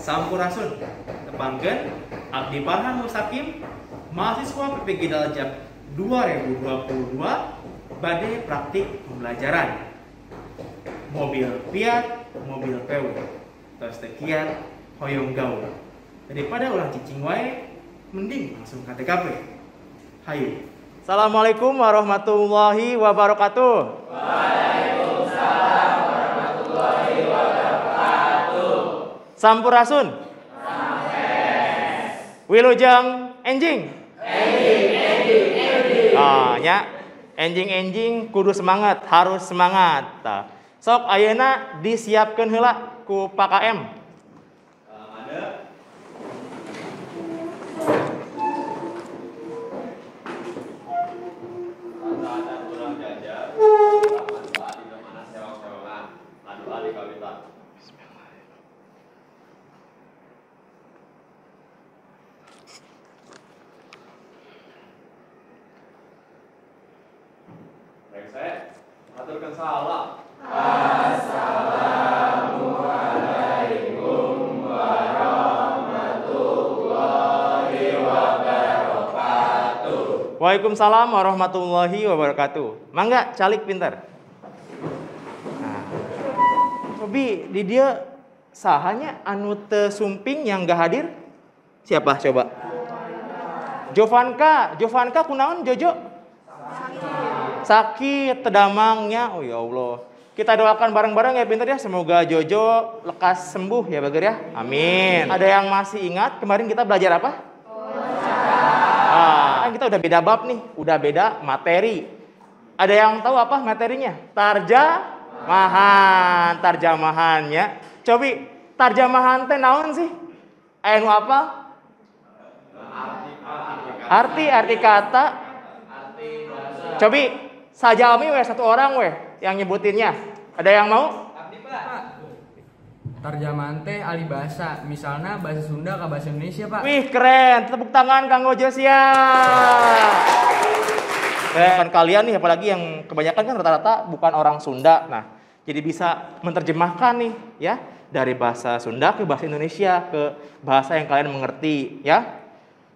Sampurasun. Tepangkeun Abdi Farhan Mustaqim, mahasiswa PPG Daljab 2022 bade praktik pembelajaran. Mobil Fiat, mobil PW. Tos teu kiat hoyong gaul. Daripada ulah cicing wae, mending langsung ka TKP. Hayu. Assalamualaikum warahmatullahi wabarakatuh. Waalaikumsalam warahmatullahi wabarakatuh. Sampurasun. Sampes. Wilujeng enjing. Enjing, enjing, enjing. Ah, nya. Enjing-enjing kudu semangat, harus semangat. Tah. Sok ayeuna disiapkeun heula ku Pak KM. Ada. Aturkan salam. Assalamualaikum warahmatullahi wabarakatuh. Waalaikumsalam warahmatullahi wabarakatuh. Mangga calik pinter. Nah. Bi, di dia sahanya anu teu sumping yang gak hadir? Siapa coba? Jovanka, Jovanka kunaon Jojo? Sakit tedamangnya, oh ya Allah. Kita doakan bareng-bareng ya pinter ya, semoga Jojo lekas sembuh ya Bager ya. Amin. Ada yang masih ingat kemarin kita belajar apa? Ah, kan kita udah beda bab nih, udah beda materi. Ada yang tahu apa materinya? Tarjamahan, tarjamahannya. Cobi, tarjamahan teh naon sih? Aya nu apa? Arti, arti kata. Cobi, sajami weh satu orang weh yang nyebutinnya. Ada yang mau? Abdi, Pak. Tarjamahan teh alih bahasa, misalnya bahasa Sunda ke bahasa Indonesia, Pak. Wih, keren. Tepuk tangan Kang Josia. Kan kalian nih apalagi yang kebanyakan kan rata-rata bukan orang Sunda. Nah, jadi bisa menerjemahkan nih ya dari bahasa Sunda ke bahasa Indonesia ke bahasa yang kalian mengerti ya.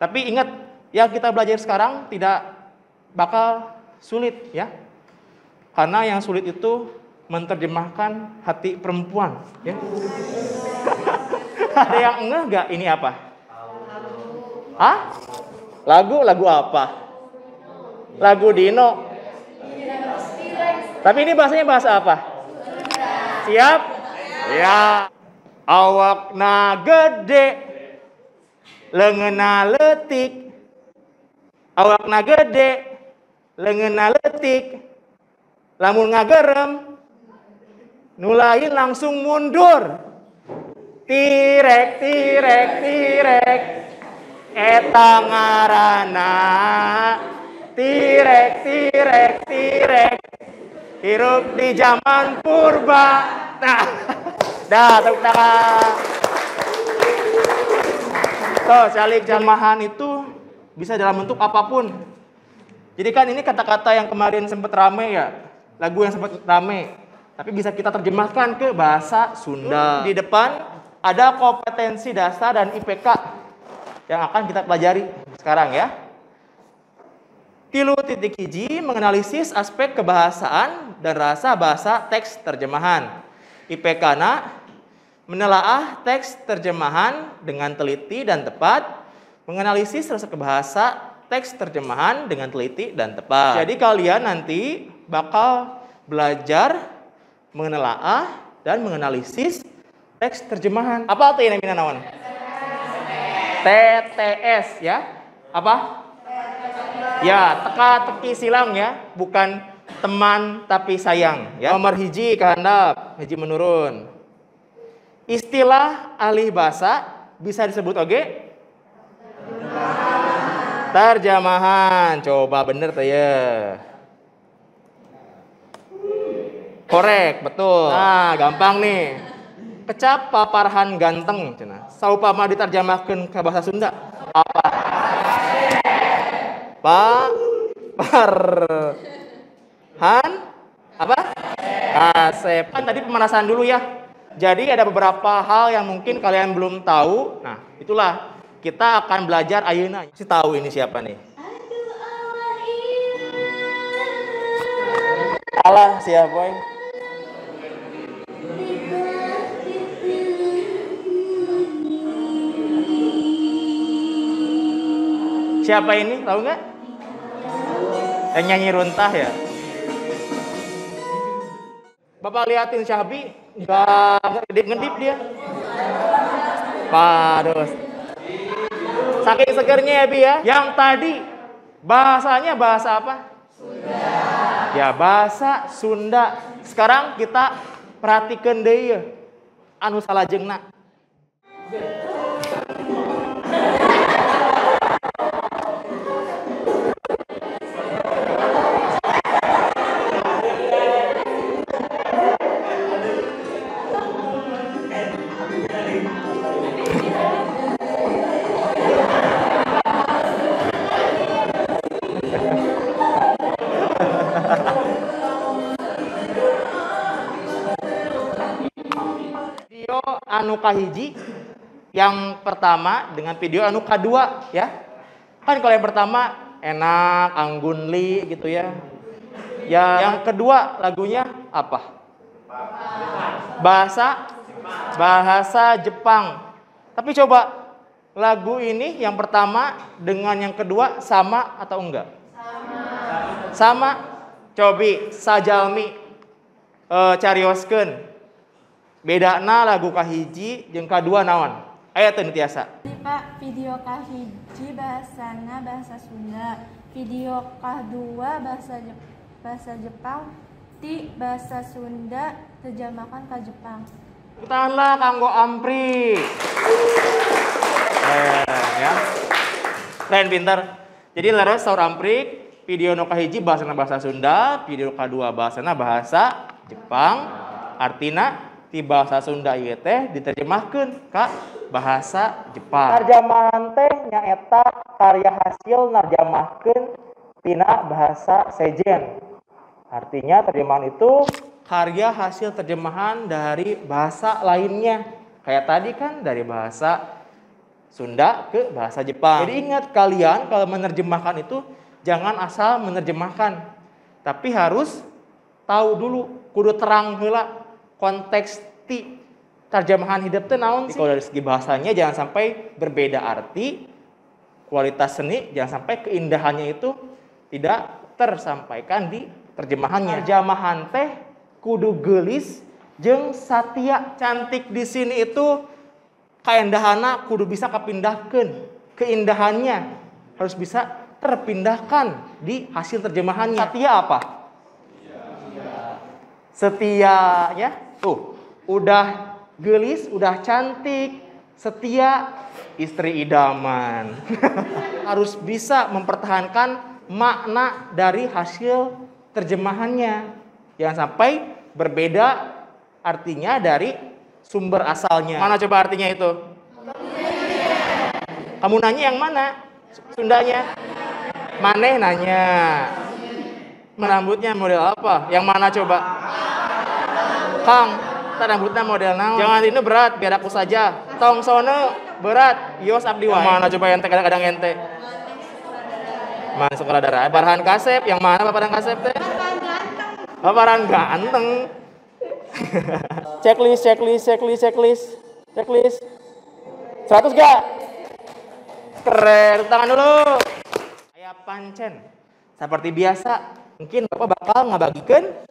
Tapi ingat, yang kita belajar sekarang tidak bakal sulit ya. Karena yang sulit itu menerjemahkan hati perempuan ya. Ada yang ngeh nggak ini apa? Hah? Lagu lagu apa? Lagu Dino. Tapi ini bahasanya bahasa apa? Siap? Ya. Awakna gede, leungeunna leutik. Awakna gede, leungeunna leutik. Lamun ngagerem, nu lain langsung mundur. Tirek, tirek, tirek, eta ngaranna. Tirek, tirek, tirek, hirup di zaman purba. Nah, dah tepuk tangan. Tuh, calik jamahan itu bisa dalam bentuk apapun. Jadi kan ini kata-kata yang kemarin sempat rame ya, lagu yang sempat rame. Tapi bisa kita terjemahkan ke bahasa Sunda. Di depan ada kompetensi dasar dan IPK yang akan kita pelajari sekarang ya. 3.1 menganalisis aspek kebahasaan dan rasa bahasa teks terjemahan. IPK na menelaah teks terjemahan dengan teliti dan tepat, menganalisis rasa kebahasa teks terjemahan dengan teliti dan tepat. Jadi kalian nanti bakal belajar menelaah dan menganalisis teks terjemahan. Apa artinya namina naon? TTS ya. Apa? Ya, teka-teki silang ya, bukan teman tapi sayang ya. Nomor hiji kehandap, hiji menurun. Istilah alih bahasa bisa disebut oge? Terjemahan. Coba bener tuh ya. Korek, betul. Nah, gampang nih. Kecap paparhan ganteng cenah. Saupama diterjemahkeun ke bahasa Sunda. Apa? Pa par han apa? Asep. Kan tadi pemanasan dulu ya. Jadi ada beberapa hal yang mungkin kalian belum tahu. Nah, itulah kita akan belajar ayeuna. Si tahu ini siapa nih? Allah siapa, boy? Siapa ini? Tahu nggak? Yang nyanyi runtah ya? Bapak liatin Syahbi, nggak ngedip-ngedip dia. Waduh. Saking segernya ya, Bi ya. Yang tadi bahasanya bahasa apa? Sunda. Ya, bahasa Sunda. Sekarang kita perhatikan deh ya. Anu salajengna. Video anu kahiji yang pertama dengan video anu kadua ya. Kan kalau yang pertama enak, anggun li gitu ya. Ya, yang kedua lagunya apa? Bahasa Jepang. Tapi coba lagu ini yang pertama dengan yang kedua sama atau enggak? Sama. Sama. Cobi sajalmi carioskeun. Bedana lagu kahiji jeung kadua naon? Aya teu tiasa. Pak, video kahiji bahasana bahasa Sunda, video kadua bahasa Jepang, ti bahasa Sunda terjemahkan ke Jepang. Tahanlah kanggo ampri. Ya. Keren pintar. Jadi leres saur ampri, video nu kahiji bahasana bahasa Sunda, video kadua bahasana bahasa Jepang. Artina di bahasa Sunda ieu teh diterjemahkeun ka bahasa Jepang. Tarjamahan teh nyaeta karya hasil narjamahkeun tina bahasa sejen. Artinya terjemahan itu karya hasil terjemahan dari bahasa lainnya. Kayak tadi kan dari bahasa Sunda ke bahasa Jepang. Jadi ingat kalian kalau menerjemahkan itu jangan asal menerjemahkan, tapi harus tahu dulu, kudu terang heula konteks ti terjemahan hidup teh naon sih. Kalau dari segi bahasanya jangan sampai berbeda arti, kualitas seni jangan sampai keindahannya itu tidak tersampaikan di terjemahannya. Terjemahan teh kudu geulis jeung satia. Cantik di sini itu kaendahana kudu bisa kapindahkeun. Keindahannya harus bisa terpindahkan di hasil terjemahannya. Satia apa? Setia ya. Tuh, udah gelis, udah cantik, setia, istri idaman. Harus bisa mempertahankan makna dari hasil terjemahannya. Jangan sampai berbeda artinya dari sumber asalnya. Mana coba artinya itu? Kamu nanya yang mana? Sundanya? Maneh nanya. Rambutnya model apa? Yang mana coba? Kang, rambutnya model naon? Jangan ini berat, biar aku saja. Tong sono berat, yos abdi wae. Mana coba ente kadang-kadang ente? Mana sutradara? Farhan Kasep, yang mana Bapak Farhan Kasep teh? Bapak ganteng. Checklist, checklist, checklist, checklist, checklist. 100 gak? Keren, tangan dulu. Aya pancen. Seperti biasa, mungkin Bapak bakal ngabagikan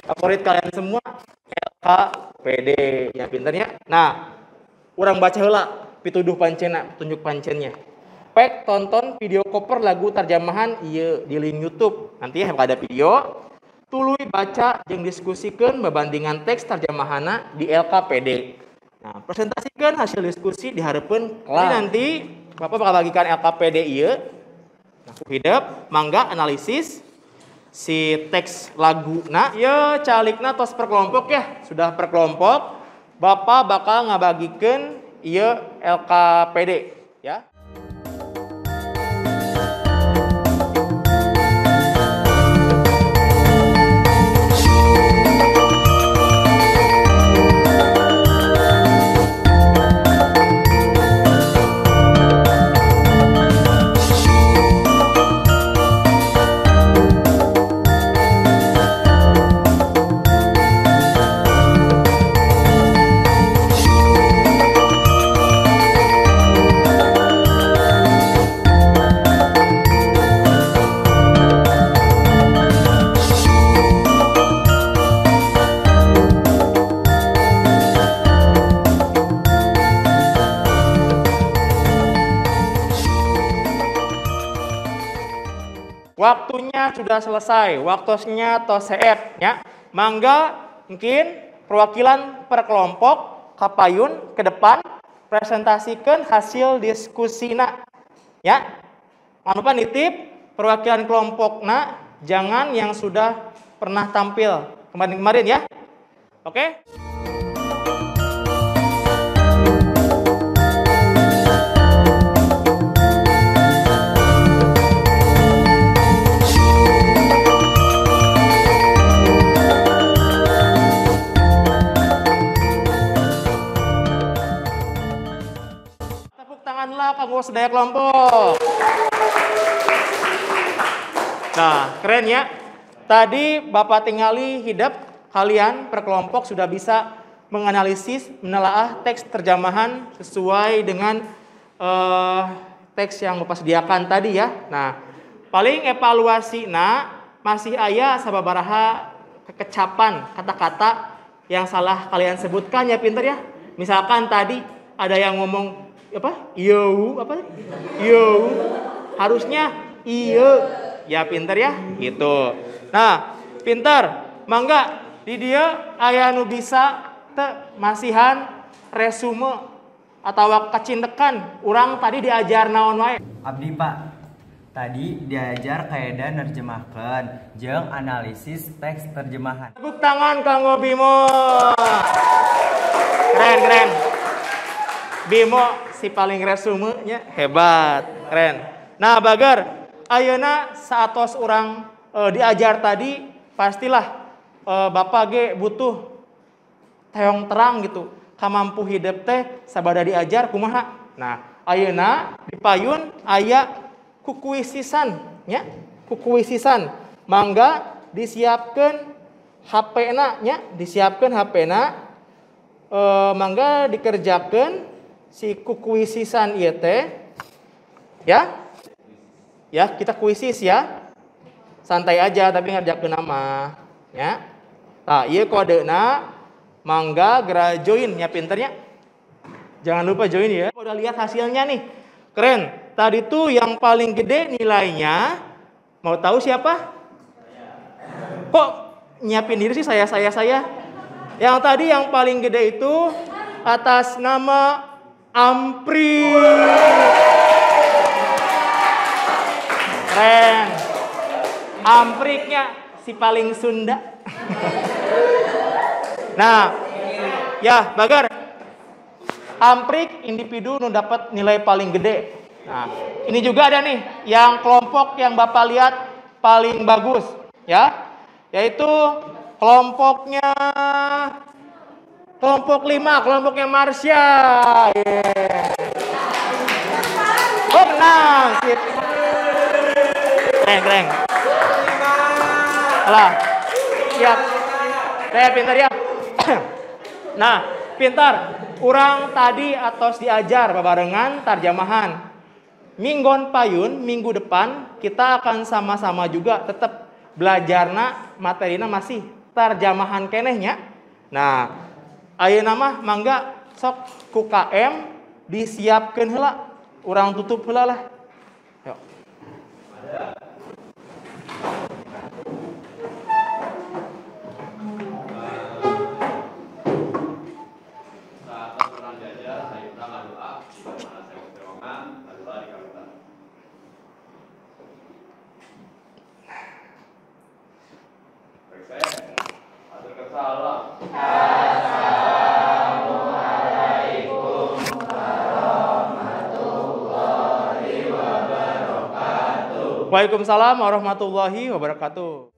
favorit kalian semua LKPD ya pinternya. Nah, urang baca heula pituduh pancena, petunjuk pancennya. Pek tonton video cover lagu terjemahan ieu di link YouTube. Nanti ya ada video. Tuluy baca jeung diskusikan babandingan teks terjemahana di LKPD. Nah, presentasikan hasil diskusi di hareupeun kelas. Jadi nanti Bapak bakal bagikan LKPD ieu. Nah, hidup mangga analisis si teks lagu. Nah, ya calikna tos per kelompok ya, sudah per kelompok. Bapak bakal ngabagikeun ieu LKPD ya. Waktunya sudah selesai, waktunya tos seep ya. Mangga mungkin perwakilan per kelompok kapayun ke depan presentasikan hasil diskusina ya. Jangan lupa nitip perwakilan kelompokna, jangan yang sudah pernah tampil kemarin-kemarin ya. Oke? Tepuk tanganlah kanggo sedaya kelompok. Nah, keren ya. Tadi Bapak tingali hidep kalian per kelompok sudah bisa menganalisis, menelaah teks terjemahan sesuai dengan teks yang Bapak sediakan tadi ya. Nah, paling evaluasi nah masih aya sababaraha kekecapan kata-kata yang salah kalian sebutkan ya, pinter ya. Misalkan tadi ada yang ngomong apa? Yo, apa? Yo. Harusnya iyo. Ya pinter ya, gitu. Nah, pinter. Mangga di dia aya nu bisa teu masihan resume atau kacindekan urang tadi diajar naon wae. Abdi Pak, tadi diajar kaedah nerjemahkeun jeung analisis teks terjemahan. Tepuk tangan kanggo Bimo. Keren, keren. Bimo si paling resumenya hebat, keren. Nah, Bagar, ayeuna saatos urang diajar tadi pastilah Bapak ge butuh teong terang gitu. Kamampu hidep teh sabada diajar kumaha. Nah, ayeuna di payun aya kukuisisan nya, kukuisisan. Mangga disiapkeun HP-na nya, disiapkeun HP-na. Mangga dikerjakeun si kukuisisan ieu teh ya. Ya, kita kuisis ya. Santai aja tapi ngerjakeun nama ya. Nah, ieu kodena mangga geura join ya, pinternya. Jangan lupa join ya. Udah lihat hasilnya nih. Keren. Tadi tuh yang paling gede nilainya, mau tahu siapa? Kok nyiapin diri sih saya. Yang tadi yang paling gede itu atas nama Ampri. Keren. Ampriknya si paling Sunda. Nah, ya Bagar. Amprik individu nu dapat nilai paling gede. Nah, ini juga ada nih yang kelompok yang Bapak lihat paling bagus ya, yaitu kelompoknya kelompok 5, kelompoknya Marsha. Yeah. Oh, menang. Sip. Keren, keren. Alah. Siap. Saya pintar ya. Nah, pintar. Urang tadi atos diajar babarengan tarjamahan. Minggon payun, minggu depan kita akan sama-sama juga tetap belajarna materina masih tarjamahan kenehnya. Nah, ayeuna mah mangga sok ku KM disiapkeun heula. Urang tutup heula lah. Yuk. Assalamualaikum warahmatullahi wabarakatuh. Waalaikumsalam warahmatullahi wabarakatuh.